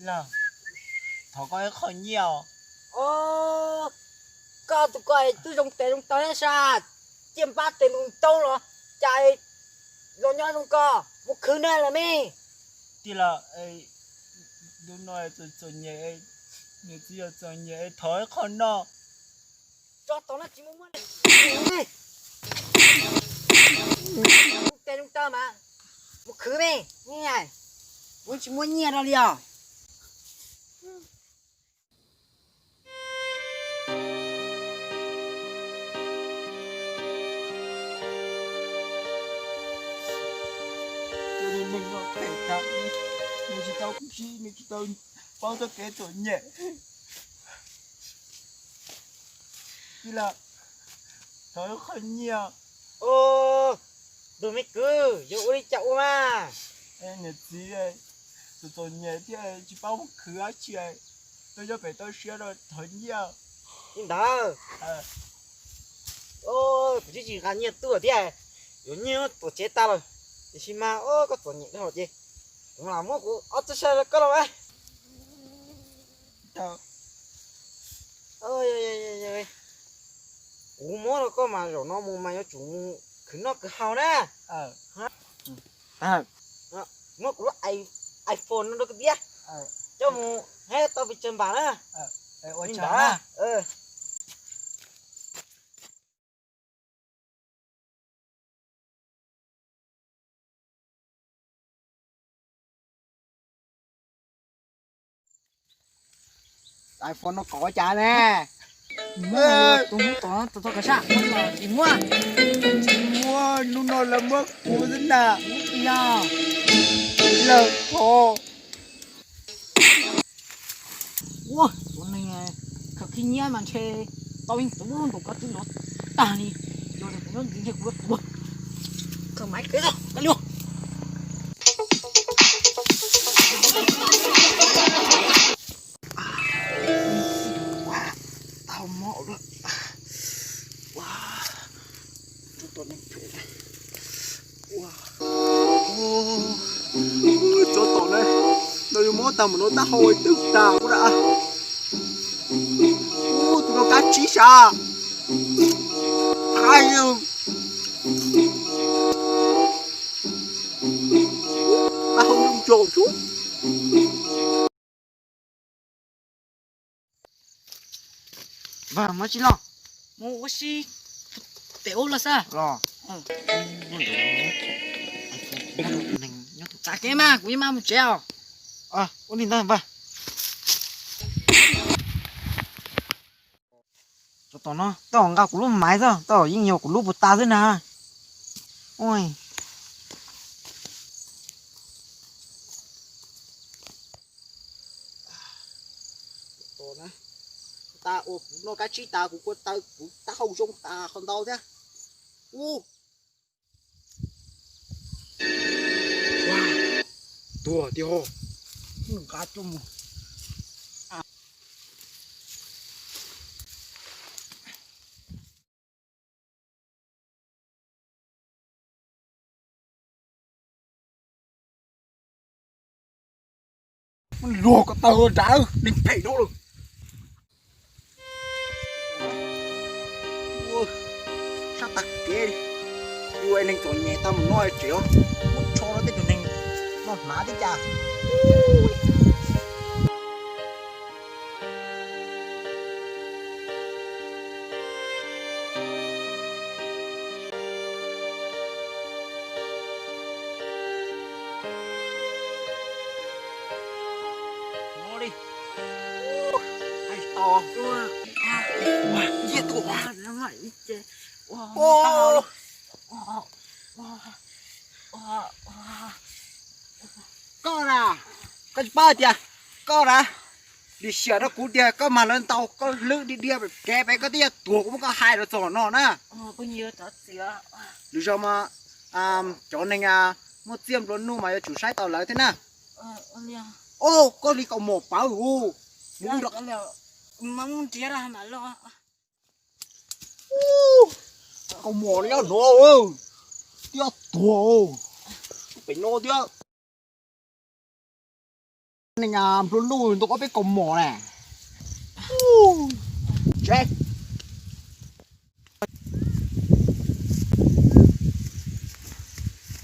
Los, thov koj ib qho nyiaj os. Os, koj tus ko twb zoo tes zoo taw thiab sas, ciaj npab tes mus tau los cas los nyob zoo ko, mus khwv na los me. Tij laug, hnub no txom txom nyem, niam txiv yog txom nyem, thov ib qho noj. Tso tom no tsis muaj muaj li. Tes zoo taw mas mus khwv me, kuv tsis muaj nyiaj rau li os. Nws tsis tau, nws tsis tau paub txoj kev txom nyem. Tij laug, thov ib qho nyiaj. Tus me kwv, yuav ua li cas ua mas? Niam txiv txom txom nyem thiab tsis paub mus khwv dab tsi, tuaj nyob pem toj siab no thov nyiaj. Li ntawd, kuv twb tsis nqa nyiaj tuaj thiab, yuav nyiaj tuaj tsev tag lawm, tiam sis mas koj txom nyem dhau ces kuv lam muab kuv ob txoj sai rau koj los mas. Kuv muab rau koj mas zaum no mus mas yuav tsum mus khwv noj khwv haus na. Muab kuv lub iPhone no rau koj tiag, coj mus hais tau pes tsawg npam na. Li ntawd. iPhone no kov cas ne? Tus hnub tom no tus tau kav saj tsis muab. Tsis muab, hnub no lawv muab kuv xwb na. Yog lawv qhov. Ua, tus neeg khaws khib nyiab mas ntshe tau yeej tus nraum ko twb lov tag li. Yog li kuv nyob ntxiv ntshe kuv yuav tuag. Khaws maiv kev tau, kav liam. Tau mob lawm. Tsov tom ne, no yuav mob tag mus no tab hau twb tag kuv da. Tus no kab tsib sav. Ai, kab hau zoo zoo xwb. Npawg, muab tsis los, mus ua si pem ub los xwb. Los. Txav kev mas kuv yeej maj mus tsev os. Ua li ntawd npawg. Tsov tom no, tau nqa kuv lub maiv xwb, tau yeej yog kuv lub puas tas xwb na. Tas ua kuv noj kab tsib tas kuv kua taw kuv taub hau zoo tas qhov ntau thiab. Ua, tuag tiag ho. Nqa coj mus. Luag ko taw nrad, neeg phem no lawm. Sab tag kev, yuav neeg txom nyem tau mus noj tsev, muab tsho rau tej tus neeg noj hnav tib cas. Koj na, koj tsis paub tias koj na, lim siam rau kuv tias koj mag lawv ntaus koj hlwb dhia dhia kev pem koj twb yuav tuag kuv muab koj hais rau txog no na. Lwm zaus mas cov neeg muaj txiaj nplua nuj mas yuav tsum saib taus lawv thiab na. Koj li kaus mom pawv hu. Kaus mom li ob no, twb yuav tuag pem no thiab. Nplua luj ntu ob peb kaus mom na. Tsev.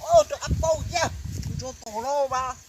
Rau ab paub yag, kuv tso tog no mas.